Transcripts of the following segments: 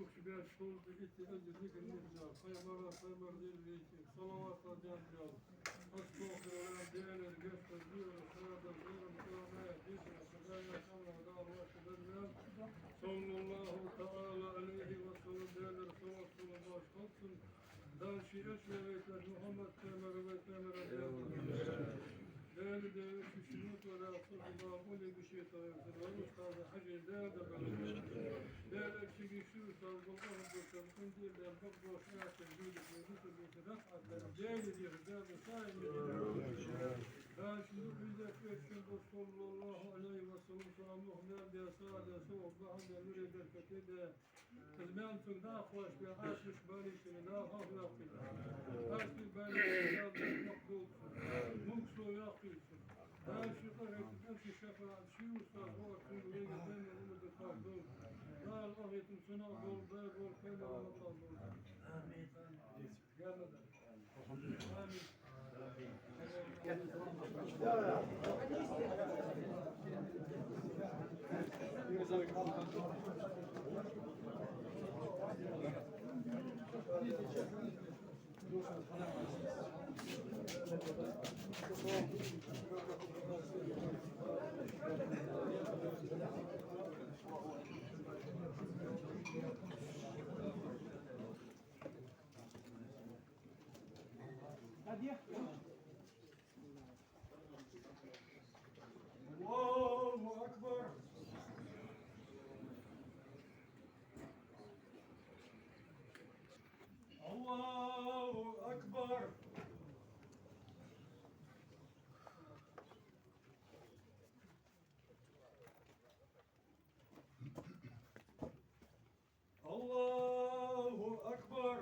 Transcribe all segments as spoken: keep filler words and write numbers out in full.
Укх беш хул, итт эзди зикр нисдал, пайхамара, пайхамара дин вийча, салават ла ден дел. Астагфируллах, Даьлера гешт дар, Даьлера сагӀа дар, Даьлера мукъамаь, дийша, Даьлера салам, Даьлера ваша дар, Даьлера. Саллаллаху таӀала Ӏалайхи ва саллам, Даьлера салат, салам, баш хилда цунна. Дала ший элча вайтар Мухьаммад пайхамар вай пайхамар. Даьла, Даьла, ший шунна тӀара цу Ӏибадат улли гуш тӀара, устаза Хьажи Даьла дагара. Даьла, шийга ший устаз бол ахбатан, къиндил дан бакъдош ахчан дийдаш, дийдаш, дийдаш, рафӀат дан, Даьла, Даьла, Даьла, саим. Дала ший виза пешшин бу, саллаллаху Ӏалайхи ва саллам, салам, мухь мел беса, да, сов бахьан да, нуре беркате да. Из мел цунга дӀахош бе, Ӏашуш балийшина, Дала хьалха йоаккхийта. Ӏашуш балийшина, Дала духьа мукъ долда цун. Мукъ со йоаккхийта цун. Дала ший къахетам, ший шафаӀат, ший устаз вар цунга вайга пайхамар умматах хьалха долда. Дала къахетам цунах долда, дай болх пайхамар умматах долда. Амин. Амин. الله أكبر. الله أكبر. الله أكبر.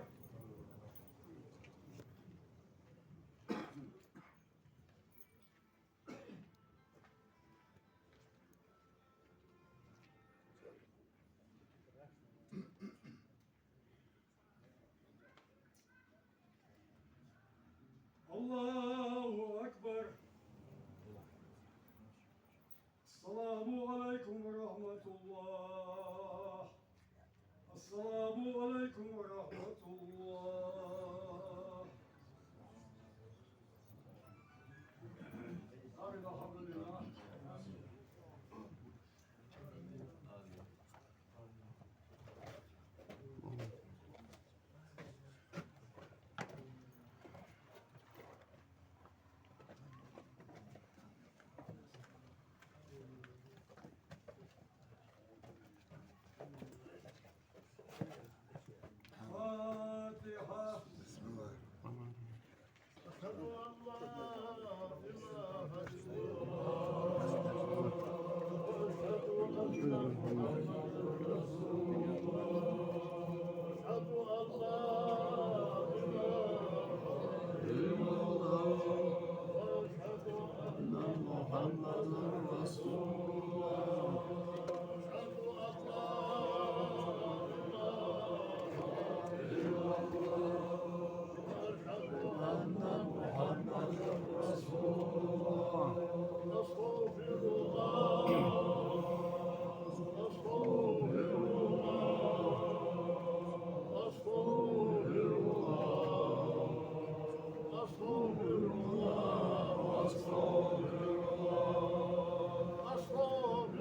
الله أكبر. السلام عليكم ورحمة الله. السلام عليكم ورحمة الله. آمين، الحمد لله. فاتحة. بسم الله الرحمن الرحيم. أشهد أن لا إله إلا الله. وأشهد أن محمدا رسول الله. أشهد أن لا إله إلا الله. وأشهد أن محمدا رسول الله. أشهد أن لا إله إلا الله. أشهد أن محمدا رسول الله. أستغفر الله. أستغفر الله. أستغفر الله. أستغفر الله. أستغفر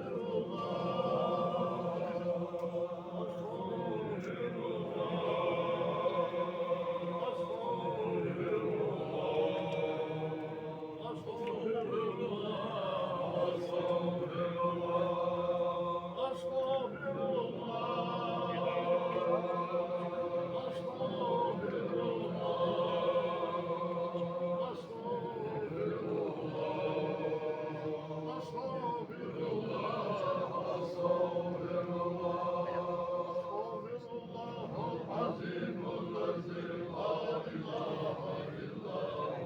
الله. أستغفر الله. أستغفر الله، أستغفر الله، أستغفر الله، أستغفر الله العظيم الذي لا إله إلا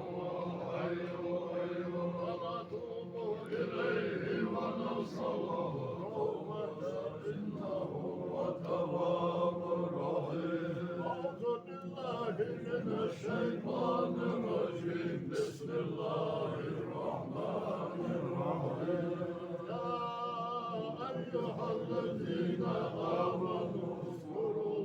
هو الحي القيوم، ونتوب إليه ونسأله توبة إنه هو التواب الرحيم. أعوذ بالله من الشيطان الرجيم. بسم الله الرحمن الرحيم. يا أيها الذين آمنوا اذكروا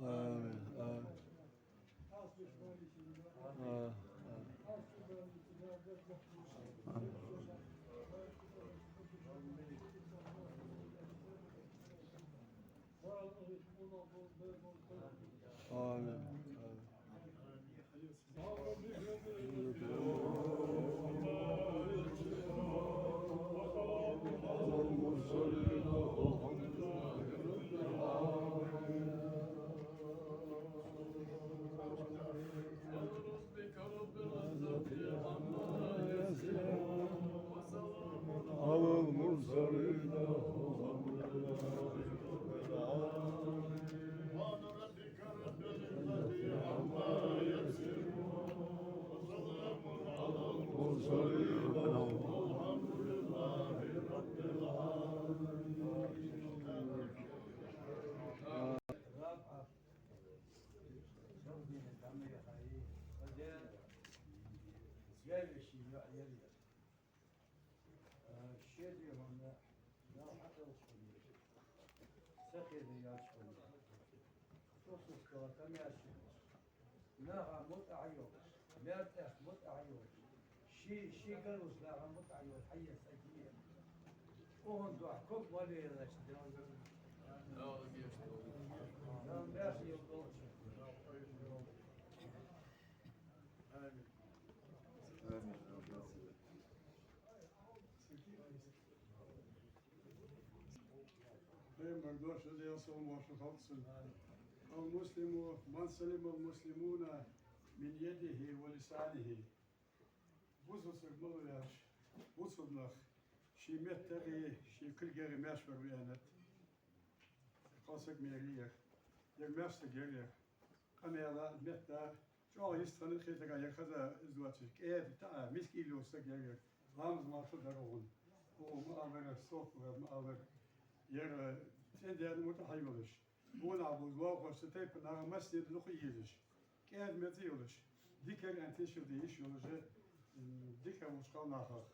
آمين. آمين. آه، آه. آمين. آمين. على المرسلين والحمد لله رب العالمين. Э, шеде ванна, Дала хьакъ йолча хана, сахеде йолча хана, Расулуллахӏ кхелла къамаьл еш, наха мутӏахь йолаш, маьртӏахь мутӏахь йолаш, ший, ший гаргара наха мутӏахь йолаш хьаена саг я. Укхун духьа ког ма лелаш, Дала маьрша йолча. Амин. Амин. Пайхамара дош да, Даьла салам-моаршал хилда цунна: المسلم من سلم المسلمون من يده ولسانه. Бусалба саг малав аьлча, бусалба нах ший меттагара, ший кулгагара маьрша бар ваьннад. Кхалсаг мера яр, ер маьрша саг яр ер. Къамаьла, метта чӏоагӏа йист хинна, кхетаргахьа ер хаза из доацаш, кӏаьда, таӏа, миска уйла йолаш саг яр ер. Ламаз-маршал дар укхун. Укхо ма аллара, сохкура ма аллара. Ер цӏен-даьна мутӏахь йолаш, гонахьа болча лоалахошца, тайпан наха массане а дукха езаш, кӏаьда-меза йолаш, дикагара аьнна тешал де йиш йолаш, м, дика волча кхалнахах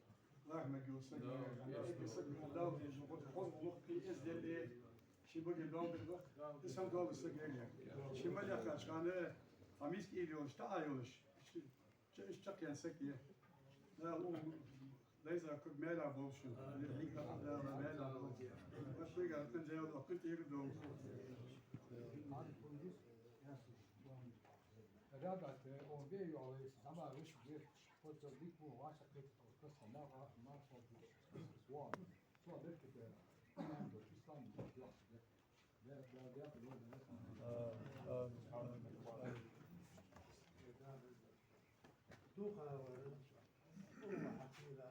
лархӏамерг йола саг яр ер. Дала дезаш хоза гӏулакх, эздел, ший баге доал дергда, из санна дола саг яр ер. Ший мел яхача хана а миска уйла йолаш, таӏа йолаш, ча-, чакхъяьнна саг я. Дала укхун дайза куг маьлехьа болба шун. Дала маьлехьа болба. Вай шийгара къинтӏера доккха тӏера долда. Ребята, он бе йоаллаш, сама виш бе, вот за бик бу ваша кет, вот просто мага, мага, вот. Слава Бога, ислам, да, да, да, да. А, а, а. Духа вара, духа хьатира.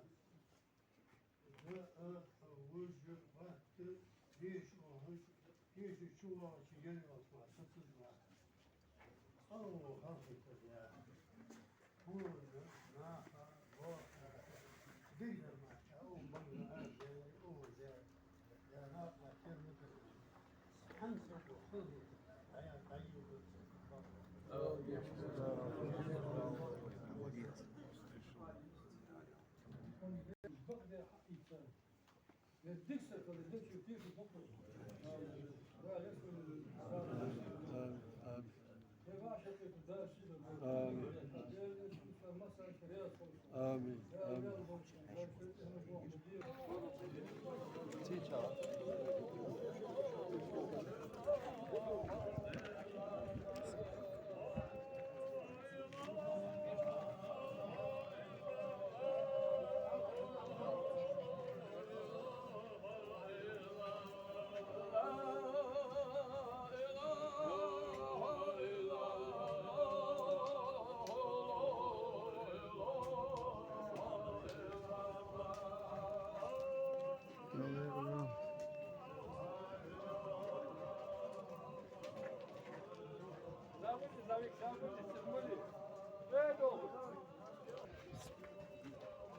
Да, а, а, вужа, ватта, деша, охаш, деша, чу вахача, яр вахача, сацаз вахача. Алло, халкъ, я. Хурда, наха, воха, дигар маьча, у, бамна, а, де, у, де. Я, наха, термитр. Хьанса, хурда, а, я, кайю, бамна. آمين. آمين. آمين.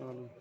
آمين.